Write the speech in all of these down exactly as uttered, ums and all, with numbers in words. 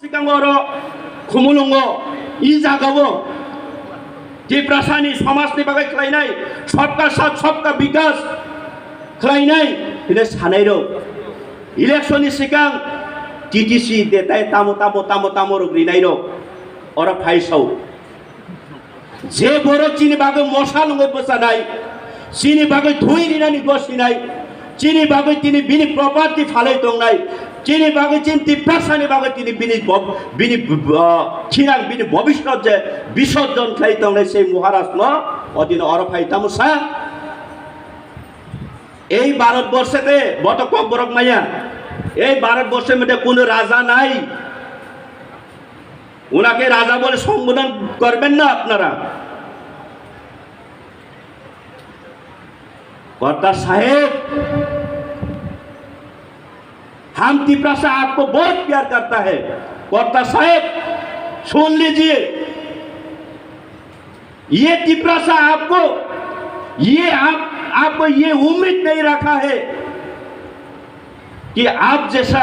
Sikang oro Khumulungo, i jagao Tiprasani somajni bagwi khlainai, sabka sath, sabka bikas khlainai hwnwi sanairok, election ni sikang T T C de tai tamo tamo tamo tamo rok rinairok oro phaisao. Je borok chini bagwi mosa nungwi bwchanai, chini bagwi thwi rinani gosinai, chini bagwi tini bini property phalwi tongnai, chini bagwi chini Tiprasani bagwi tini bini bob-, bini b-, b-, ah, khirang bini bobiswt je bisorjon khlai tongnai sei Maharaj no odino oro phai tamo sa. এই ভারতবর্ষেতে বত ককবরক মাইয়া, এই ভারতবর্ষের মধ্যে কোনো রাজা নাই। ওনাকে রাজা বলে সম্বোধন করবেন না আপনারা। কর্তা সাহেব, हम तिपरासा आपको बहुत प्यार करता है। কর্তা সাহেব, सुन लीजिए, ये तिपरासा आपको, ये आप, आपको ये उम्मीद नहीं रखा है कि आप जैसा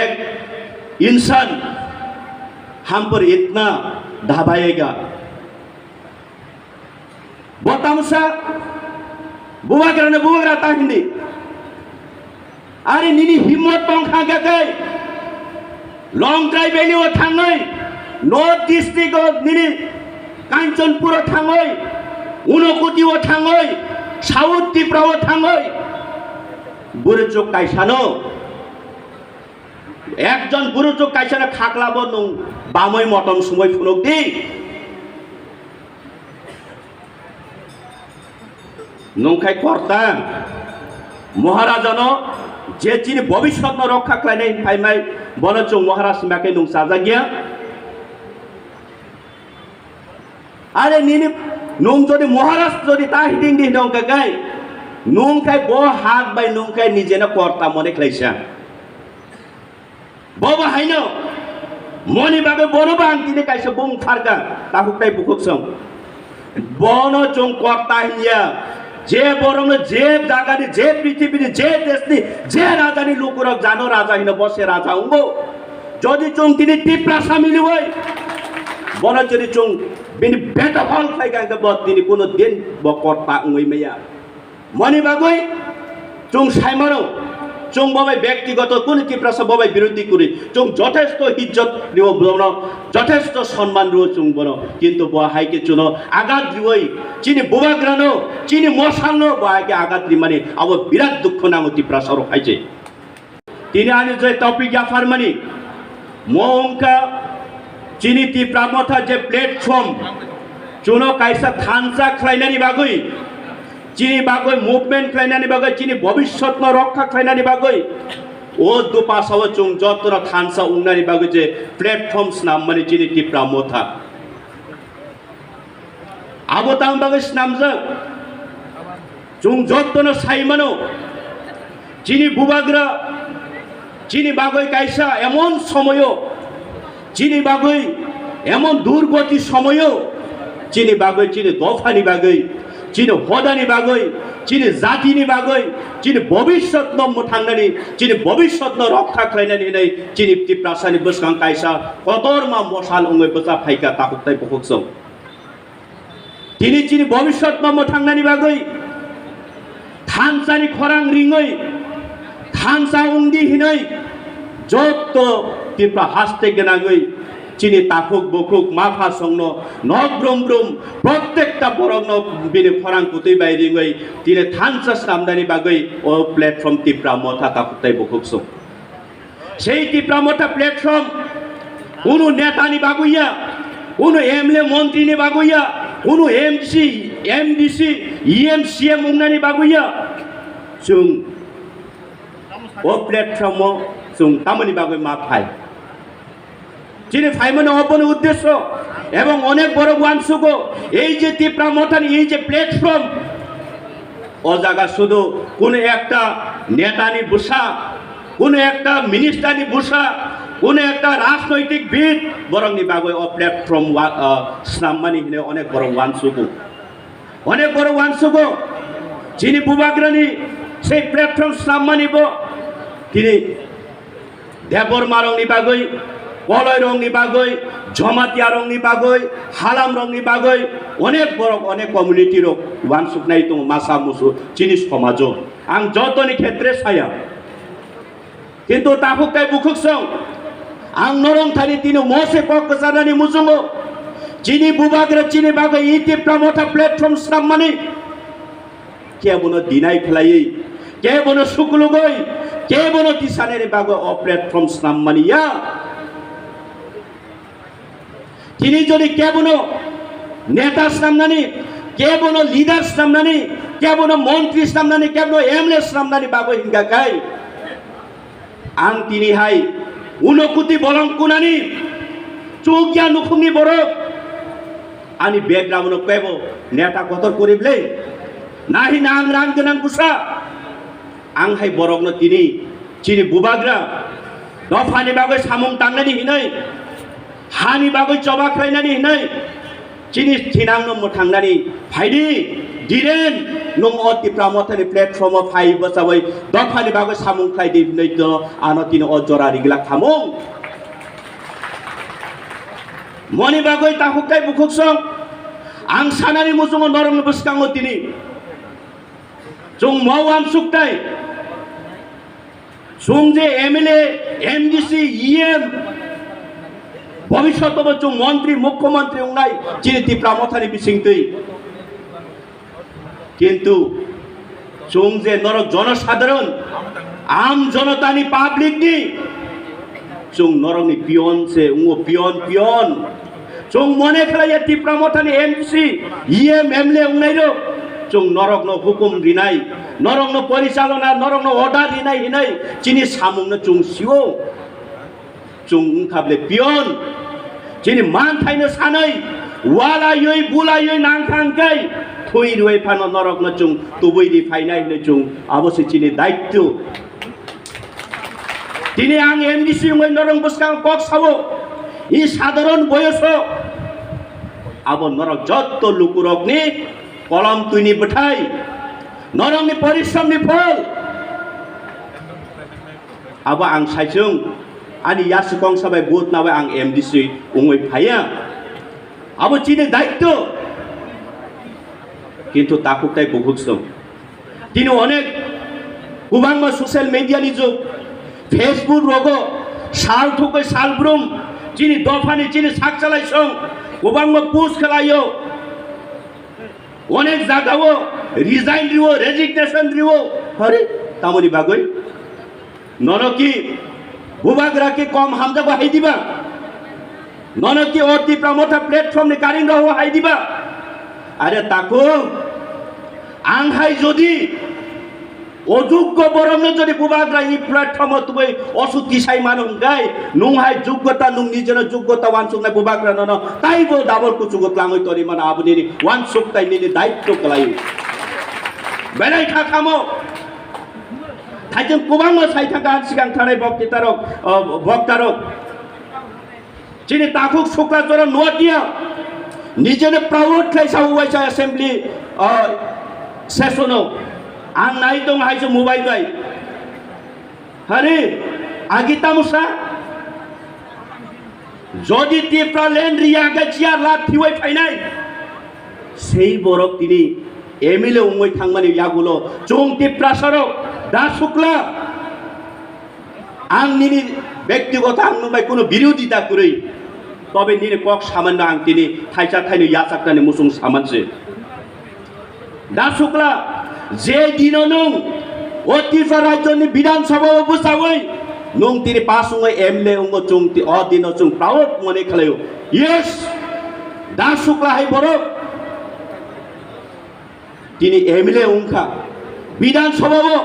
एक इंसान हम पर इतना दबाएगा। Bo tamo sa, bubagrano bubagra ta hindi. Are nini himmot tong kha khe tei Longtrai Valley o thangwi, North District o nini Kanchanpur o thangwi, Unakoti o thangwi, South Tripura o thangwi, bwrwi chuk kaisano, ekjon bwrwi chuk kaisano khaklabo nwng bamwi motom sumui phunuk di. Nungkhai korta Maharajano je chini bobiswtno rokha khlainai phaimai, bono chwng Maharaj himba khe nung chajakya. Are nini nung jodi Maharaj jodi ta hiding di hinong kakai, nungkhai bo hak bai nungkhai nijeno korta mone khlaisa. Bobo haino moni bagwi bono bo ang tini kaisa bung pharkha, takhuk tai bukhuk song. Bono chwng korta hinya, je borokno je jagani, je prithibini, je deshni, je rajani lukurok jano raja hino, bo se raja wngo. Jodi chwng tini Tiprasa miliwi, bono jodi chwng bini beto hol khlai kha, bo tini kuno din bo korta wngwi maya. Moni bagwi chwng saimano, chwng bobai bektigoto kunu Tiprasa bobai biruddhi kuri, chwng jothesto hijjot riwo bono, jothesto sonman riwo chwng bono, kintu bo hai khe chwngno agat riwi, chini bubagrano, chini mosalno bo hai khe agat rimani abo birat dukho nango Tiprasa rok hai se. Tini ani je topic yapharmani, mo wngkha chini Tipra Motha je platform, chuno kaisa thansa khlainani bagwi, chini bagwi movement khlainani bagwi, chini bobiswtno rokha khlainani bagwi, o dupasao chwng jotono thansa wngnani bagwi je platform snammani chini Tipra Motha. Abo tang bagwi snamjak. Chwng jotono sai mano, chini bubagra, chini bagwi kaisa emon somoyo, chini bagwi emon durgoti somoyo, chini bagwi, chini dophani bagwi, chini hodani bagwi, chini jatini bagwi, chini bobiswtno mwthangnani, chini bobiswtno rokha khlainani hinwi chini Tiprasani bwskang kaisa kotorma mosal wngwi bwcha phaikha takhuk tai bukhuk chwng. Tini chini bobiswtno mwthangnani bagwi thansani khorang ringwi thansa wngdi hinwi jotto Tipra haste gwnangwi chini takhuk bukhuk mapha songno nok brum brum prottekta borokno bini khorang kutwi bai ringwi tini thansa snamnani bagwi o platform Tipra Motha takhuk tai bukhuk song. Sei Tipra Motha platform kunu netani bagwi ya, kunu M L A montri ni bagwi ya, kunu M C, M D C, E M, C M wngnani bagwi ya. Chwng o platform o chwng tamoni bagwi ma phai. Chini phaimani obono uddesyo ebong onek borok uansugo ei je Tipra Mothani ei je platform, o jaga sudu kunu ekta netani bwsa, kunu ekta ministerni bwsa, kunu ekta rajnoitik bid borokni bagwi o platform wa-, ah, snammani hinwi onek borok uansugo. Onek borok uansugo, chini bubagrani sei platform snammani bo tini Debbarma rokni bagwi, Koloi rokni bagwi, Jamatia rokni bagwi, Halam rokni bagwi, onek borok, onek community rok wansuknai tongo, masa musu chini somajo. Ang jotoni khetre saya. Kintu takhuk tai bukhuk song, ang norong thani tini mose kok kwcharnani muchungo, chini bubagra chini bagwi e Tipra Motha platform snammani kebono deny khlaiwi, kebono sukulugwi, kebono tisanani bagwi o platform snammani ya. Tini jodi kebono neta snamnani, kebono leader snamnani, kebono montri snamnani, kebono M L A snamnani bagwi hinkha khai, ang tini hai unokuti bolong kunani chukya nukhungni borok, ani background no kebo neta kotor korible, nahi nang rang gwnang busa, ang hai borokno tini chini bubagra dophani bagwi samung tangnani hinwi, hani bagwi choba khlainani hinwi, chini thinangno mwthangnani phaidi, Dhiren, nwng o Tipra Mothani platform o phai bwchawi dophani bagwi samung khlaidi hinwi to ano tini o jora rigla khamung. Moni bagwi takhuk tai bukhuk song, ang sanani muchungo norokni bwskango tini chwng mo wansuk tai. Chwng je M L A, M D C, E M, bhobishoto bo chwng montri, mukhyamantri wngnai chini Tipra Mothani bisingtwi. Kintu chwng je norok jonosadharon, am jonotani, public ni, chwng norokni peon se wngo, peon, peon. Chwng mone khlaiya Tipra Mothani M D C, E M, M L A wngnairok, chwng norokno hukum rinai, norokno porichalona, norokno order rinai hinwi chini samungno chwng sio. Chwng wngkha ble peon, chini manthaino sanwi, walaiwi, bulaiwi nangkha hwnkhe, thwi rwui phano norokno chwng tubui ri phainai hinwi chwng, abo se chini daityo. Tini ang M D C wngwi norok bwskang kok sao, i sadharon boyoso abo norok jotto lukurokni kolom twini bwthai, norokni porishramni phol. Abo ang saichung ani yasukong sabai vote nawi ang M D C wngwi phaiya. Abo chini daityo. Kintu takhuk tai bukhuk song. Tini onek kwbangma social media ni jug, Facebook rogo sal thukwi sal brum chini dophani chini sakchalai song kwbangma post khlaio. Onek jagao resign riwo, resignation riwo. Hare, tamoni bagwi? Nono ki bubagra ki kom hamjago hai diba? Nono ki o Tipra Motha platform ni karing roho hai diba? Are takhuk, ang hai jodi ojuggo borokno jodi bubagra i platform o tubui osuti sai mano hwnkhe, nwng hai juggota, nwng nijeno juggota wansuknai bubagra nono taibo double kuchugo twlangwi toni mano, abo nini wansuk tai nini daityo kwlai. Belai kha khamo. Thaijwng kwbangma sai thangkha ang sikang thanai boktitarok, o, boktarok. Chini takhuk Sukla Charan Noatia nijeno proud khlai sa uaisa assembly, o, session o. Ang nai tong hai se mobile bai. Hari, agi tamo sa? Jodi Tipra land riya hwnkhe chair la thiwi phainai. Sei borok tini M L A wngwi thangmani yagulo chwng Tiprasa rok da Sukla. Ang nini bektigoto ang nwng bai kuno birodhi da kwrwi. Tobe nini kok samanno ang tini thaisa thaino yachaknani muchung samanse. Da Sukla, je dino nwng o Tripura rajyoni Bidhan Sabha o bwchawi nwng tini pass wngwi M L A wngo, chwng ti-, o dino chwng proud mone khlaio. Yes, Da Sukla hai borok tini M L A wngkha. Bidhan Sabha o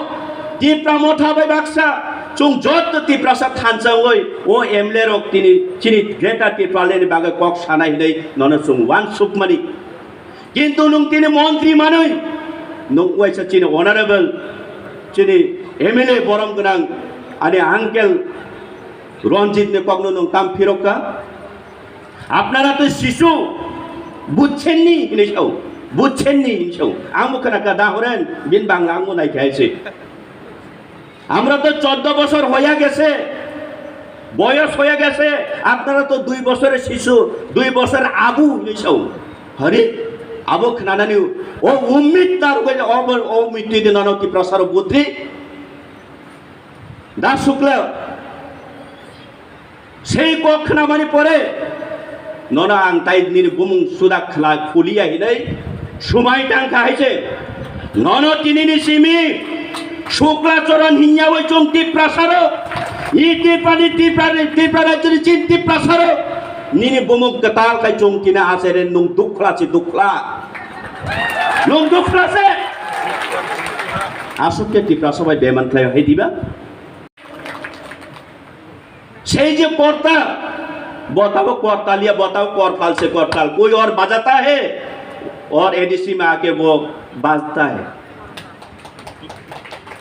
Tipra Motha bai baksa chwng jotto Tiprasa thansa wngwi o M L A rok tini chini Greater Tipraland ni bagwi kok sanai hinwi nono chwng uansukmani. Kintu nwng tini montri manwi, nwng uaisa chini honorable, chini M L A borom gwnang ani uncle Ranjit ni kokno nwng tam phirokka. Apnara to sisu, bujchenni hinwi sao, bujchenni hinwi sao. Ang bo khna ka da horen, bin Bangla ang bo nai khai se. আমরা তো চোদ্দ বছর হইয়া গেছে, বয়স হয়ে গেছে, আপনারা তো দুই বছরের শিশু, দুই বছরের আবু হিসাব। হরি, আবু খানানি, ও উম্মিদ তার উপরে, ও, ও মৃত্যু দিন অনতি প্রসার বুদ্ধি। দাস শুক্লা, সেই কক্ষনা মানে পরে, ননা আং তাই নির বুমুং সুদা খলা খুলিয়া হিলাই, সময় টাঙ্কা হয়েছে। নন তিনিনি সিমি শুক্লাচরণ হিংয়াওই চুং তিপ্রাসারো, ই তিপ্রানি তিপ্রানি তিপ্রা রাজ্যনি চিন তিপ্রাসারো, নিনি বুমুক গতাল খাই চুং কিনা আছে রে নুং দুখলা সে দুখলা। নুং দুখলা সে। আসুকে তিপ্রাসা ভাই বেমান খাই হই দিবা। সেই যে কর্তা, बताओ করতালিয়া, बताओ করতাল সে করতাল, कोई और बजाता है और एडीसी में आके वो बाजता है।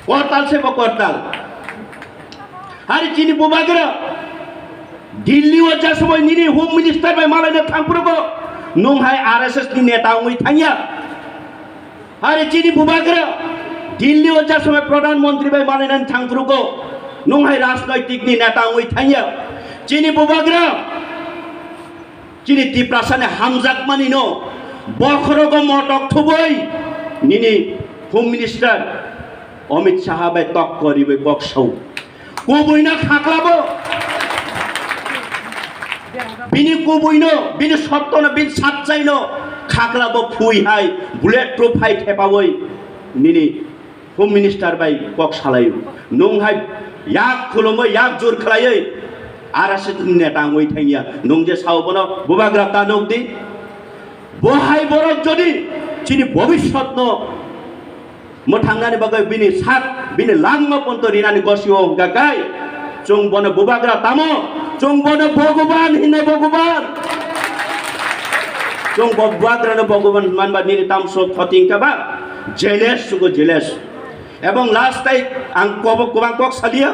করতাল সে বা করতাল। আরে চিনি বুবাগ্রা, দিল্লি ও যে সময় নিনি হোম মিনিস্টার ভাই মালাইনা থাংপ্রুগো, নুং হাই আরএসএস নি নেতা ongwi thangya। Are chini bubagra Delhi o ja samai Pradhan Mantri bai manainan thangphrugo, nung hai rajnoitik ni neta wngwi thangya. Chini bubagra chini Tiprasa ni hamjakmani no bokhorogo motok thubui nini Home Minister Amit Shah bai tok koriwi kok sao. Kubuino khaklabo. Bini kubuino, bini sottono, bini satchaino khaklabo phui hai, bullet proof hai thepawi nini Home Minister bai kok salaio. Nung hai yak khulumwi, yak jur khlaiwi, R S S ni neta wngwi thangya. Nung je sao bono bubagra ta nukdi. Bo hai borok jodi chini bobiswtno mwthangnani bagwi bini sak, bini langma ponto rinani gosio hwnkha kai, chwng bono bubagra tamo, chwng bono Bhogoban hinwi Bhogoban. Chwng bo bubagrano Bhogoban manba nini tamso thoti hwnkha ba? Jealous, sugo jealous. Ebong last tai ang kobo kwbang kok salia.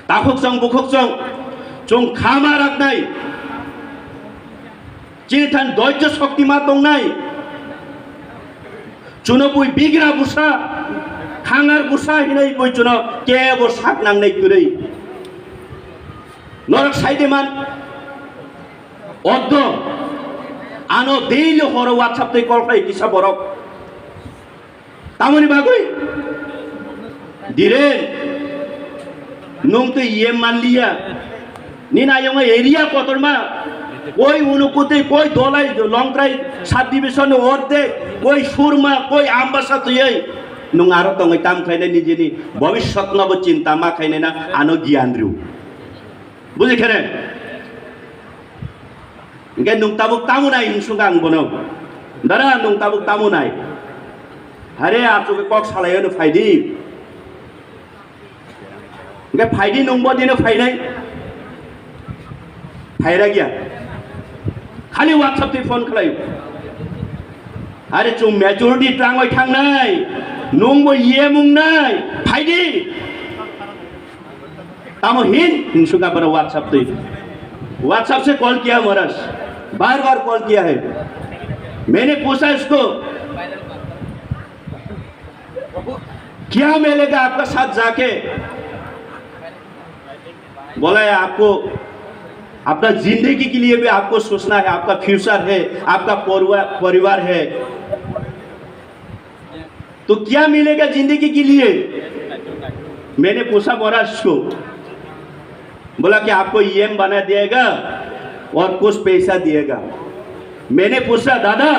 Takhuk chwng bukhuk chwng, chwng khama raknai. Chini than doijo shokti ma tongnai. Chuno bui bigra busa, khangar busa hinai bui chuno kebo sak nangnai kwrwi. Norok saide man, oddo, ano daily horo WhatsApp tei call khlai kisa borok. Tamoni bagwi? Dhiren, nung twi ye manliya. Nini ayongo area kotorma. Koi Unakoti, koi Dholai, Longtrai subdivision ni ordek, koi Surma, koi Ambasa twiwi. Nung aro tongwi tam khainai nijini bobiswtno bo chinta ma khainai na ano giyan rw. Buji khe ne? Hingke nung tabuk tamo nai hing sung ang bono. Dara nung tabuk tamo nai. Hare achuk kok salai ano phaidi. Hingke phaidi nung bo dino phainai. Phaira giya. Khali WhatsApp twi phone khlai. Are chwng majority twlangwi thangnai, nungbo yemung nai, phaidi. Tamo hin, hinsuka bana WhatsApp twi. WhatsApp se call kiya maharaj, bar bar call kiya hai. Maine pucha isko, kya milega aapka saath jaake? बोला है आपको, अपना जिंदगी के लिए भी आपको सोचना है, आपका फ्यूचर है, आपका परिवार, परिवार है, तो क्या मिलेगा जिंदगी के लिए? मैंने पूछा महाराज को, बोला कि आपको ईएम बना दिएगा और कुछ पैसा दिएगा। मैंने पूछा, दादा,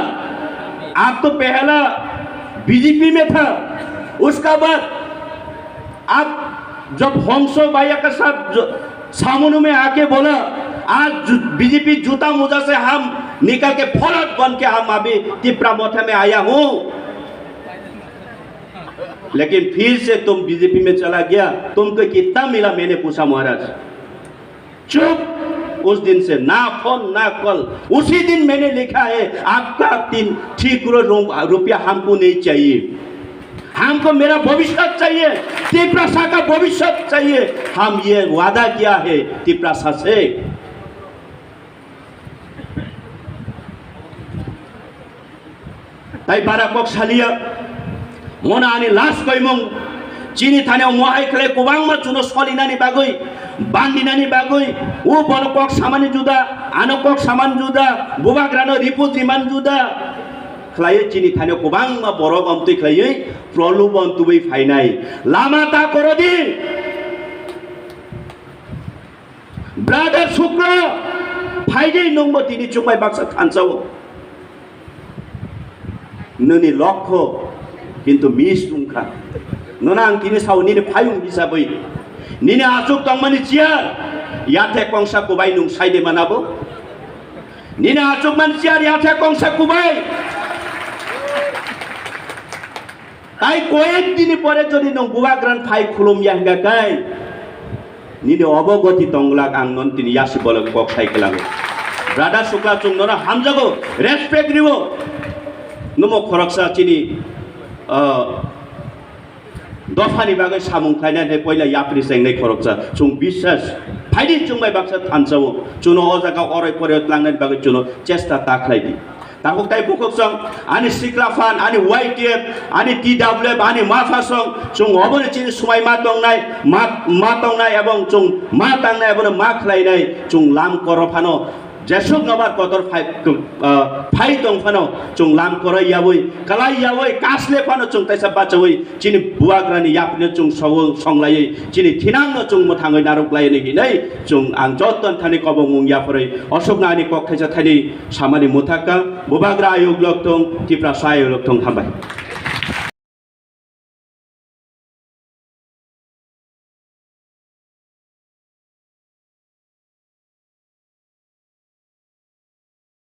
आप तो पहला बीजेपी में था, उसका बाद आप जब हंसो भैया के साथ जो सामने में आके बोला, आज जू-, बीजेपी जूता मोजा से हम निकल के फौरन बन के हम अभी तिपरा मोर्चा में आया हूँ, लेकिन फिर से तुम बीजेपी में चला गया, तुमको कितना मिला? मैंने पूछा महाराज। चुप। उस दिन से ना फोन ना कॉल। उसी दिन मैंने लिखा है, आपका तीन, छह करोड़ रू-, रुपया हमको नहीं चाहिए। हमको मेरा भविष्य चाहिए, तिपरासा का भविष्य चाहिए। हम ये वादा किया है तिपरासा से। Tai bara kok salia, mona ani last koimung, Chini thani omo hai khlai kwbangma chuno solinani bagwi, bandinani bagwi, o bono kok samani juda, ano kok samani juda, bubagrano report rimani juda khlaiwi chini thani kwbangma borok omtwi khlaiwi prolobon tubui phainai. Lama ta koro di. Brother Sukla, phaidi nwngbo tini chukmai baksa thansa-o. Nini lokho kintu miss wngkha. Nono ang tini sao nini phayung hisabwi. Nini achuk tongmani chair, yathe kongsa kubai nwng saide manabo. Nini achukmani chair, yathe kongsa kubai. Tai koyek dini pore jodi nwng bubagrano phai khulum ya hingka kai, nini obo goti tonglak ang non tini yasi bolok kok sai kwlango. Brother Sukla, chwng nono hamjago, respect riwo. Numo khoroksa chini, ah, dophani bagwi samung khlainai hai poila yapri chengnai khoroksa. Chwng biswas phaidi chwng bai baksa thansa-o. Chuno o jaga oroi poroi tlangnani bagwi chuno chesta ta khlai di. Tabuk tai bukhuk song, ani sikla phan, ani Y T F, ani T W F, ani mapha song, chwng obono chini swmai ma tongnai, ma, ma tongnai ebong chwng ma tangnai, abono ma khlainai, chwng lam koro phano, jesuk nobar kotor phai, ah, phai tong phano, chwng lam koro yawi, kalai yawi, kasle phano chwng taisa bachawi, chini bubagrani yapri no chwng sogo songlaiwi, chini thinang no chwng mwthangwi narwk lai hinwi chwng ang joto thani kobong wng yapharwi, osokno ani kok thaisa thani samani mwthakha, bubagra ayuk lok thung, Tiprasa ayuk lok thung, hambai.